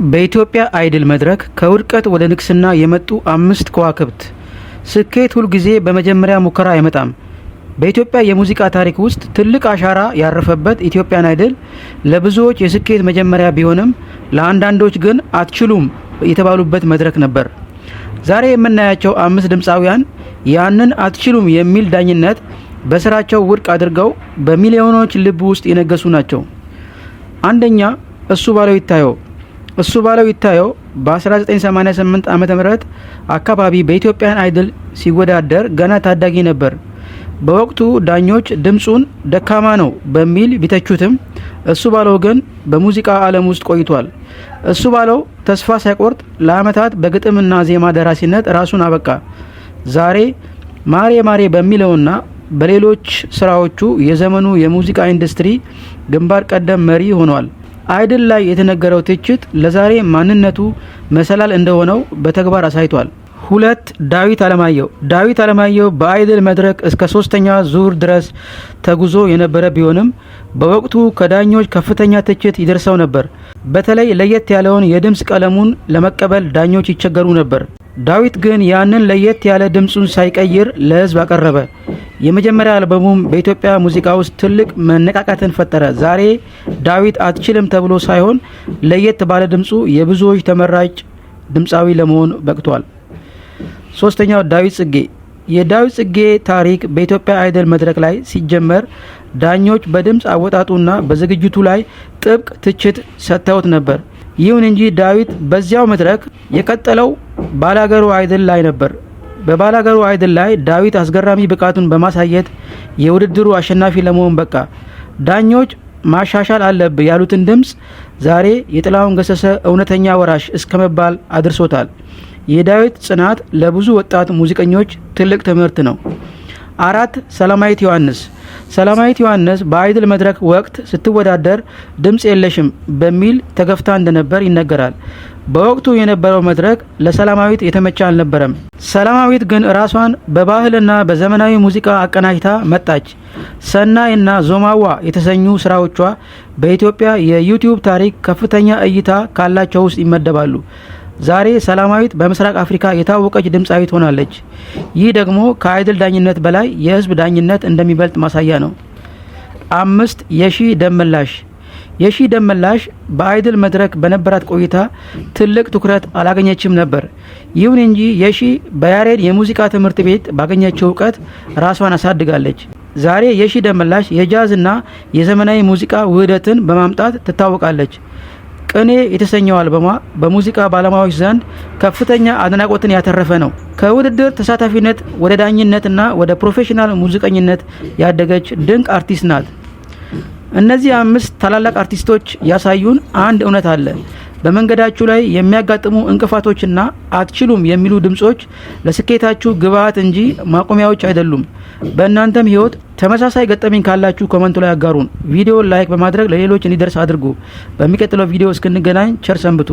በኢትዮጵያ አይድል መድረክ ከውድቀት ወደ ንግስና የመጡ አምስት ከዋክብት። ስኬት ሁልጊዜ በመጀመሪያ ሙከራ አይመጣም። በኢትዮጵያ የሙዚቃ ታሪክ ውስጥ ትልቅ አሻራ ያረፈበት ኢትዮጵያን አይድል ለብዙዎች የስኬት መጀመሪያ ቢሆንም፣ ለአንዳንዶች ግን አትችሉም የተባሉበት መድረክ ነበር። ዛሬ የምናያቸው አምስት ድምፃውያን ያንን አትችሉም የሚል ዳኝነት በስራቸው ውድቅ አድርገው በሚሊዮኖች ልብ ውስጥ የነገሱ ናቸው። አንደኛ፣ እሱባለው ይታየው። እሱባለው ይታየው በ1988 ዓ.ም. አካባቢ በኢትዮጵያን አይድል ሲወዳደር ገና ታዳጊ ነበር። በወቅቱ ዳኞች ድምፁን ደካማ ነው በሚል ቢተቹትም፣ እሱባለው ግን በሙዚቃ ዓለም ውስጥ ቆይቷል። እሱባለው ተስፋ ሳይቆርጥ ለዓመታት በግጥምና ዜማ ደራሲነት ራሱን አበቃ። ዛሬ ማሬ ማሬ በሚለውና በሌሎች ስራዎቹ የዘመኑ የሙዚቃ ኢንዱስትሪ ግንባር ቀደም መሪ ሆኗል። አይድል ላይ የተነገረው ትችት ለዛሬ ማንነቱ መሰላል እንደሆነው በተግባር አሳይቷል። ሁለት፣ ዳዊት አለማየሁ። ዳዊት አለማየሁ በአይድል መድረክ እስከ ሶስተኛ ዙር ድረስ ተጉዞ የነበረ ቢሆንም፣ በወቅቱ ከዳኞች ከፍተኛ ትችት ይደርሰው ነበር። በተለይ ለየት ያለውን የድምፅ ቀለሙን ለመቀበል ዳኞች ይቸገሩ ነበር። ዳዊት ግን ያንን ለየት ያለ ድምፁን ሳይቀይር ለሕዝብ አቀረበ። የመጀመሪያ አልበሙም በኢትዮጵያ ሙዚቃ ውስጥ ትልቅ መነቃቃትን ፈጠረ። ዛሬ ዳዊት አትችልም ተብሎ ሳይሆን ለየት ባለ ድምፁ የብዙዎች ተመራጭ ድምፃዊ ለመሆን በቅቷል። ሶስተኛው፣ ዳዊት ጽጌ። የዳዊት ጽጌ ታሪክ በኢትዮጵያ አይድል መድረክ ላይ ሲጀመር ዳኞች በድምፅ አወጣጡና በዝግጅቱ ላይ ጥብቅ ትችት ሰጥተውት ነበር። ይሁን እንጂ ዳዊት በዚያው መድረክ የቀጠለው ባላገሩ አይድል ላይ ነበር። በባላገሩ አይድል ላይ ዳዊት አስገራሚ ብቃቱን በማሳየት የውድድሩ አሸናፊ ለመሆን በቃ። ዳኞች ማሻሻል አለብህ ያሉትን ድምፅ ዛሬ የጥላሁን ገሰሰ እውነተኛ ወራሽ እስከመባል አድርሶታል። የዳዊት ጽናት ለብዙ ወጣት ሙዚቀኞች ትልቅ ትምህርት ነው። አራት፣ ሰላማዊት ዮሐንስ። ሰላማዊት ዮሐንስ በአይድል መድረክ ወቅት ስትወዳደር ድምፅ የለሽም በሚል ተገፍታ እንደነበር ይነገራል። በወቅቱ የነበረው መድረክ ለሰላማዊት የተመቸ አልነበረም። ሰላማዊት ግን ራሷን በባህልና በዘመናዊ ሙዚቃ አቀናጅታ መጣች። ሰናይ እና ዞማዋ የተሰኙ ስራዎቿ በኢትዮጵያ የዩቲዩብ ታሪክ ከፍተኛ እይታ ካላቸው ውስጥ ይመደባሉ። ዛሬ ሰላማዊት በምስራቅ አፍሪካ የታወቀች ድምፃዊት ሆናለች። ይህ ደግሞ ከአይድል ዳኝነት በላይ የህዝብ ዳኝነት እንደሚበልጥ ማሳያ ነው። አምስት፣ የሺ ደመላሽ። የሺ ደመላሽ በአይድል መድረክ በነበራት ቆይታ ትልቅ ትኩረት አላገኘችም ነበር። ይሁን እንጂ የሺ በያሬድ የሙዚቃ ትምህርት ቤት ባገኘችው እውቀት ራሷን አሳድጋለች። ዛሬ የሺ ደመላሽ የጃዝ እና የዘመናዊ ሙዚቃ ውህደትን በማምጣት ትታወቃለች። ቅኔ የተሰኘው አልበሟ በሙዚቃ ባለሙያዎች ዘንድ ከፍተኛ አድናቆትን ያተረፈ ነው። ከውድድር ተሳታፊነት ወደ ዳኝነትና ወደ ፕሮፌሽናል ሙዚቀኝነት ያደገች ድንቅ አርቲስት ናት። እነዚህ አምስት ታላላቅ አርቲስቶች ያሳዩን አንድ እውነት አለ። በመንገዳችሁ ላይ የሚያጋጥሙ እንቅፋቶችና አትችሉም የሚሉ ድምጾች ለስኬታችሁ ግብአት እንጂ ማቆሚያዎች አይደሉም። በእናንተም ህይወት ተመሳሳይ ገጠመኝ ካላችሁ comment ኡ ላይ አጋሩን። ቪዲዮ like በማድረግ ለሌሎች እንዲደርስ አድርጉ። በሚቀጥለው ቪዲዮ እስክንገናኝ ቸር ሰንብቱ።